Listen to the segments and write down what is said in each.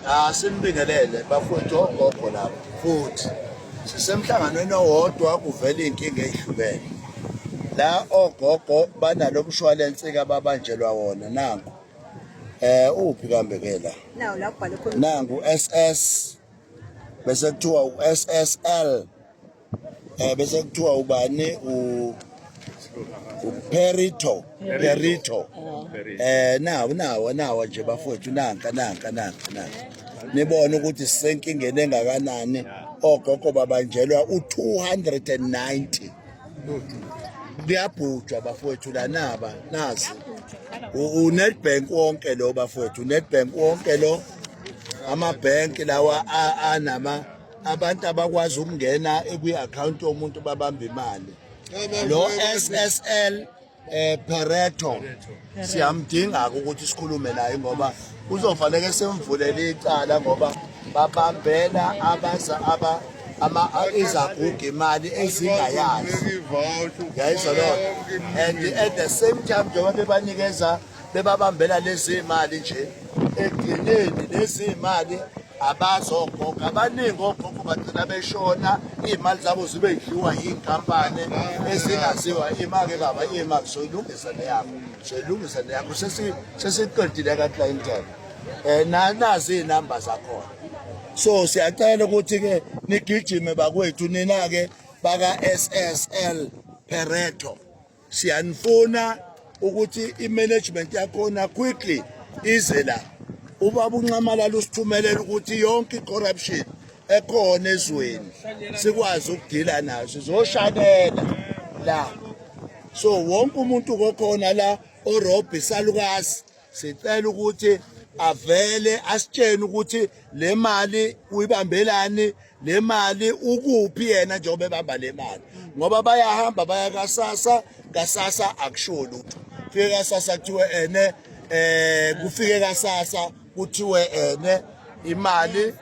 Asinibingelele bafowethu, ogogo lapho futhi sisemhlanganweni owodwa, kuvela iy'nkinga ey'hlukene la. Ogogo banalo mshwalense-ke ababanjelwa wona. Nanku uphi kambe ke la? Nawu la kubhalwe khona. Nangu SS, bese kuthiwa u-SSL, bese kuthiwa ubani, u uPerito Perito. Nawo nawo nawo nje bafowethu, nanka nanka nanka nanka, nibone ukuthi sisenkingeni engakanani. Ogogo babanjelwa u290, kuyabhujwa bafowethu la. Naba nazi uNedbank wonke lo bafowethu, uNedbank wonke lo, amabhenki lawa anama abantu abakwazi ukungena kwi-account yomuntu babamba imali. Lo SSL Pereto siyamdinga ukuthi sikhulume naye ngoba kuzofanele simvulele icala, ngoba babambela abaza aba ama izaguga imali ezingayazi. Yayizwa loo. And at the same time, njengoba bebanikeza, bebabambela lezi imali nje, ekugcineni lezi imali abazogogo abaningi, ogogo bagcina beshona, iy'mali zabo zibe yidliwa yiy'nkampani ezingaziwa. Ima-ke baba, ima, soyilungisa neyakho, soyilungisa neyakho. Sesiqedile ka-clientele. Nazi iy'namba zakhona. So siyacela ukuthi-ke nigijime bakwethu, nina-ke baka-SSL Pereto, siyanifuna ukuthi i-management yakhona quickly ize la. Ubaba uNxamalala usithumelela ukuthi yonke i-corruption ekhona ezweni sikwazi ukudila nayo. Sizoshanela la. So wonke umuntu kokhona la orobha isalukazi, sicela ukuthi avele asitshene ukuthi le mali uyibambelani, le mali ukuphi yena njengoba ebamba le mali, ngoba bayahamba baya kaSASSA, kaSASSA akushiwo lutho. Fike kaSASSA kuthiwe ene kufike kaSASSA kuthiwe ene imali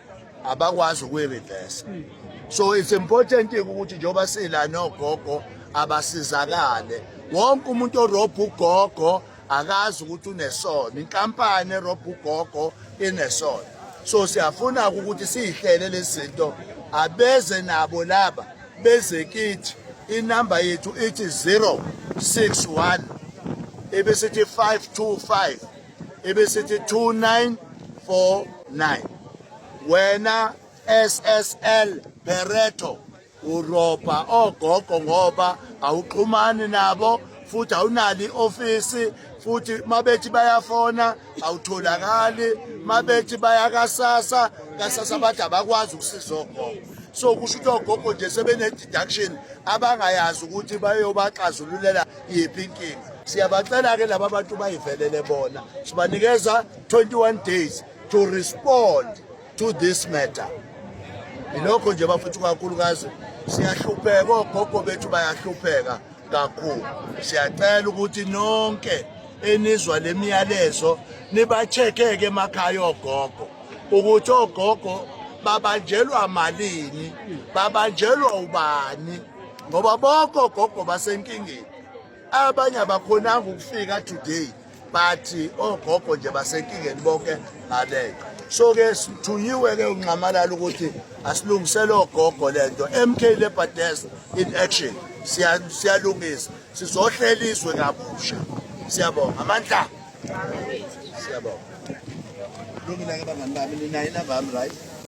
abakwazi ukuyi-reverse. So it's important ukuthi njengoba sila nogogo, abasizakale. Wonke umuntu orobha ugogo akazi ukuthi unesono, inkampani erobha ugogo inesono. So siyafuna ukuthi siyihlele lezi zinto. Abeze nabo laba, beze kithi. Inamba yethu ithi 061, ebesithi 525, ebesithi 2949. Wena SSL Pereto, urobha ogogo ngoba awuxhumani nabo futhi awunalo i-ofisi, futhi mabethi bayafona awutholakali, mabethi baya kaSASSA, kaSASSA bathi abakwazi ukusiza ogogo. So kusho ukuthi ogogo nje sebene-deduction abangayazi ukuthi bayobaxazululela yiphi inkinga. Siyabacela-ke laba bantu bayivelele bona. Sibanikeza 21 days to respond to this matter. Ilokho nje bafethu, kakhulukazi siyahlupheka, ogogo bethu bayahlupheka kakhulu. Siyacela ukuthi nonke enizwa lemiyalezo niba-check-ke emakhaya ogogo ukuthi ogogo babanjelwa malini, babanjelwa ubani, ngoba bonke ogogo basenkingeni. Abanye abakhonanga ukufika today, but ogogo nje basenkingeni bonke ngaleyo. So ke sithunyiwe ke uNxamalala ukuthi asilungisele ogogo lento. MK Labour Desk in action. Siyalungisa, sizohlela izwe kabusha. Siyabonga amandla, siyabonga. Lungile ke bangani bami, ninayo inamba yami, right?